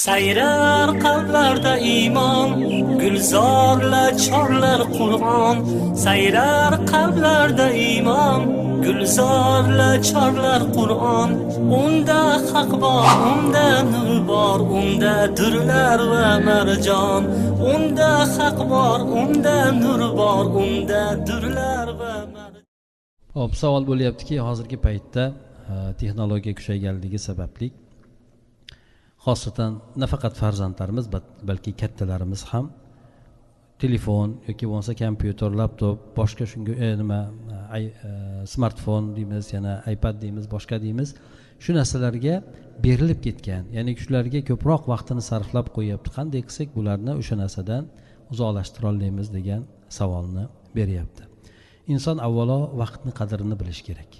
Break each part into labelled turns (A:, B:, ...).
A: Sayrar qalblarda iymon, gulzorla chorlar Qur'on. Sayrar qalblarda iymon, gulzorla chorlar Qur'on. Unda haq bor, unda nur bor, unda durlar va marjon. Unda haq bor, unda nur bor, unda durlar va marjon.
B: Hop, savol bo'lyaptiki, hozirgi paytda texnologiya kuchayganligi sababli xosatan nafaqat farzandlarimiz, balki kattalarimiz ham telefon yoki bo'lmasa kompyuter, laptop, boshqa shunga nima smartfon deymiz, yana iPad deymiz, boshqa deymiz, shu narsalarga berilib ketgan, ya'ni shularga ko'proq vaqtini sarflab qo'yyapti. Qanday qilsak bularni o'sha narsadan uzoqlashtira olamiz degan savolni beryapti. Inson avvalo vaqtni qadrini bilish kerak.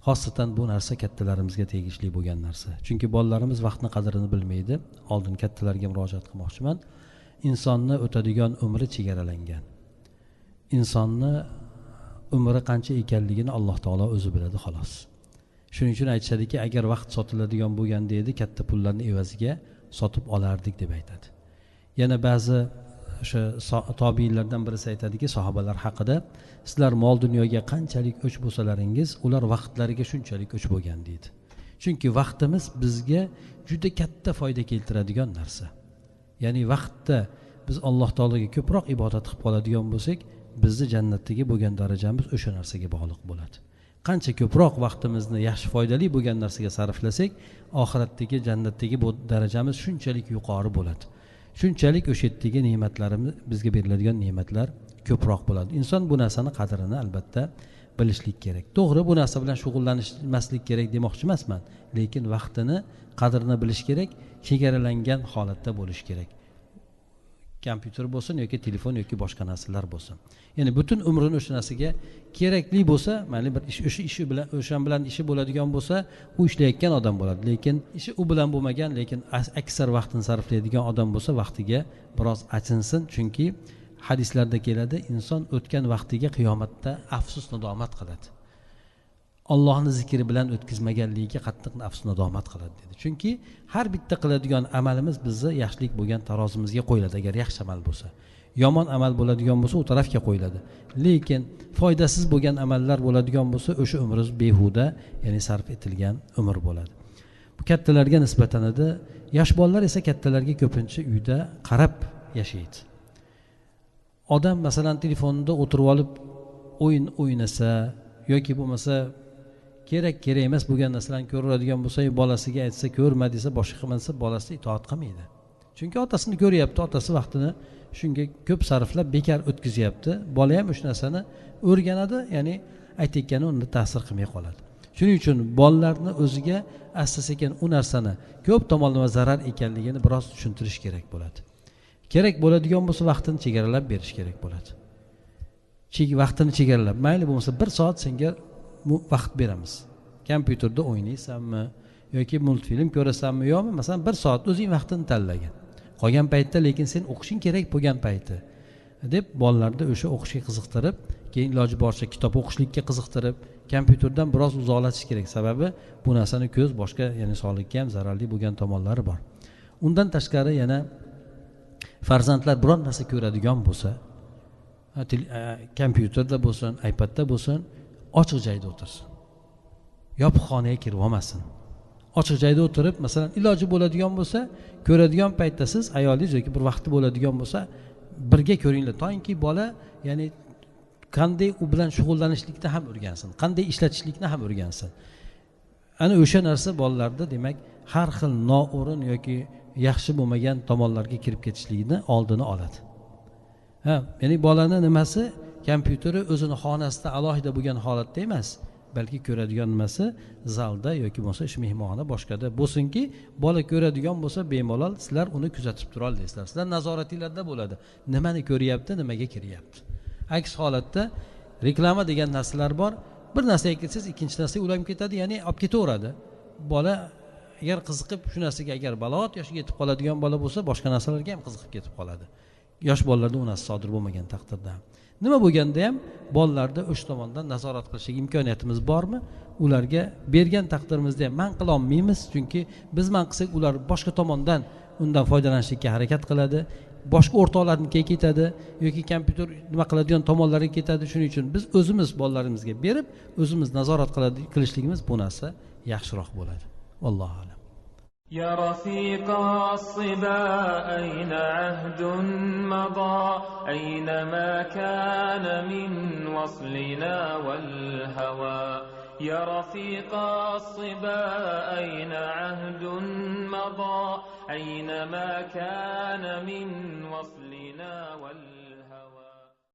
B: Xosatan bu narsa kattalarimizga tegishli bo'lgan narsa. Chunki bolalarimiz vaqtni qadrini bilmaydi. Oldin kattalarga murojaat qilmoqchiman. Insonni o'tadigan umri chegaralangan. Insonni umri qancha ekanligini Alloh taolo o'zi biladi xolos. Shuning uchun aytishadiki, agar vaqt sotiladigan bo'lganda edi, katta pullarni evaziga sotib olardik deb aytadi. Yana ba'zi o'sha tobiinlardan birisi aytadiki, sahobalar haqida, sizlar mol dunyoga qanchalik o'ch bo'lsalaringiz, ular vaqtlariga shunchalik o'ch bo'lgan deydi. Chunki vaqtimiz bizga juda katta foyda keltiradigan narsa. Ya'ni vaqtda biz Alloh taologa ko'proq ibodat qilib qoladigan bo'lsak, bizni jannatdagi bo'lgan darajamiz o'sha narsaga bog'liq bo'ladi. Qancha ko'proq vaqtimizni yaxshi foydali bo'lgan narsaga sarflasak, oxiratdagi jannatdagi bu darajamiz shunchalik yuqori bo'ladi. Shunchalik o'sha yerdagi ne'matlarimiz, bizga beriladigan ne'matlar ko'proq bo'ladi. Inson bu narsani qadrini albatta bilishlik kerak. To'g'ri, bu narsa bilan shug'ullanishmaslik kerak demoqchi emasman, lekin vaqtini qadrini bilish kerak, chegaralangan holatda bo'lish kerak. Kompyuter bo'lsin yoki telefon yoki boshqa narsalar bo'lsin. Ya'ni butun umrini o'sha narsaga kerakli bo'lsa, mayli bir ish, o'sha ishi bilan, o'shan bilan ishi bo'ladigan bo'lsa, u ishlayotgan odam bo'ladi. Lekin ishi u bilan bo'lmagan, lekin aksar vaqtini sarflaydigan odam bo'lsa, vaqtiga biroz achinsin, chunki hadislarda keladi, inson o'tgan vaqtiga qiyomatda afsus nadomat qiladi. Allohning zikri bilan o'tkazmaganligiga qattiq afsus nadomat qiladi dedi. Chunki har bitta qiladigan amalimiz bizni yaxshilik bo'lgan tarozimizga qo'yiladi, agar yaxshi amal bo'lsa. Yomon amal bo'ladigan bo'lsa, u tarafga qo'yiladi. Lekin foydasiz bo'lgan amallar bo'ladigan bo'lsa, o'sha umringiz behuda, ya'ni sarf etilgan umr bo'ladi. Bu kattalarga nisbatan edi. Yosh bolalar esa kattalarga ko'pincha uyda qarab yashaydi. Odam masalan telefonda o'tirib olib o'yin o'ynasa yoki bo'lmasa kerak emas bo'lgan narsalarni ko'radigan bo'lsa, bolasiga aytsa ko'rma desa, boshqa qilmasa, bolasi itoat qilmaydi. Chunki otasini ko'ryapti, otasi vaqtini shunga ko'p sarflab bekor o'tkazyapti. Bola ham o'sha narsani o'rganadi, ya'ni aytayotgani unda ta'sir qilmay qoladi. Shuning uchun bolalarni o'ziga asta-sekin u narsani ko'p tomonlama zarar ekanligini biroz tushuntirish kerak bo'ladi. Kerak bo'ladigan bo'lsa vaqtini chegaralab berish kerak bo'ladi. Vaqtini chegaralab, mayli bo'lmasa 1 soat senga vaqt beramiz. Kompyuterda o'ynaysanmi yoki multfilm ko'rasanmi yo'qmi, masalan 1 soat o'zing vaqtini tanlagin. Qolgan paytda lekin sen o'qishing kerak bo'lgan payti deb bolalarni o'sha o'qishga qiziqtirib, keyin iloji boricha kitob o'qishlikka qiziqtirib, kompyuterdan biroz uzoqlashish kerak. Sababi bu narsani ko'z boshqa, ya'ni sog'likka ham zararli bo'lgan tomonlari bor. Undan tashqari yana farzandlar biron narsa ko'radigan bo'lsa, kompyuterda bo'lsin, iPadda bo'lsin, ochiq joyda o'tirsin. Yopiq xonaga kirib olmasin. Ochiq joyda o'tirib, masalan, iloji bo'ladigan bo'lsa, ko'radigan paytda siz ayolingiz yoki bir vaqti bo'ladigan bo'lsa, birga ko'ringlar. To'yinki bola, ya'ni qanday u bilan shug'ullanishlikni ham o'rgansin, qanday ishlatishlikni ham o'rgansin. Ana o'sha narsa bolalarda, demak, har xil noo'rin yoki yaxshi bo'lmagan tomonlarga kirib ketishligini oldini oladi. Ha, ya'ni bolani nimasi, kompyuteri o'zini xonasida alohida bo'lgan holatda emas, balki ko'radigan nimasi zalda yoki bo'lmasa ish mehmonxona boshqada bo'lsinki, bola ko'radigan bo'lsa bemalol sizlar uni kuzatib tura olasizlar. Sizlar nazoratingizda bo'ladi. Nimani ko'ryapti, nimaga kiryapti. Aks holatda reklama degan narsalar bor. Bir narsaga kirsangiz, ikkinchi narsaga ulanib ketadi, ya'ni olib ketaveradi. Bola agar qiziqib shu narsaga, agar balog'at yoshiga yetib qoladigan bola bo'lsa, boshqa narsalarga ham qiziqib ketib qoladi. Yosh bolalarda u narsa sodir bo'lmagan taqdirda. Nima bo'lganda ham bolalarda o'sha tomondan nazorat qilishga imkoniyatimiz bormi? Ularga bergan taqdirimizda ham man qila olmaymiz, chunki biz man qilsak ular boshqa tomondan undan foydalanishga harakat qiladi, boshqa o'rtoqlarnikiga ketadi yoki kompyuter nima qiladigan tomonlarga ketadi. Shuning uchun biz o'zimiz bolalarimizga berib, o'zimiz nazorat qilishligimiz bu narsa yaxshiroq bo'ladi. Vallohu a'lam.
C: يا رفيق الصبا أين عهد مضى أين ما كان من وصلنا والهوى يا رفيق الصبا أين عهد مضى أين ما كان من وصلنا والهوى.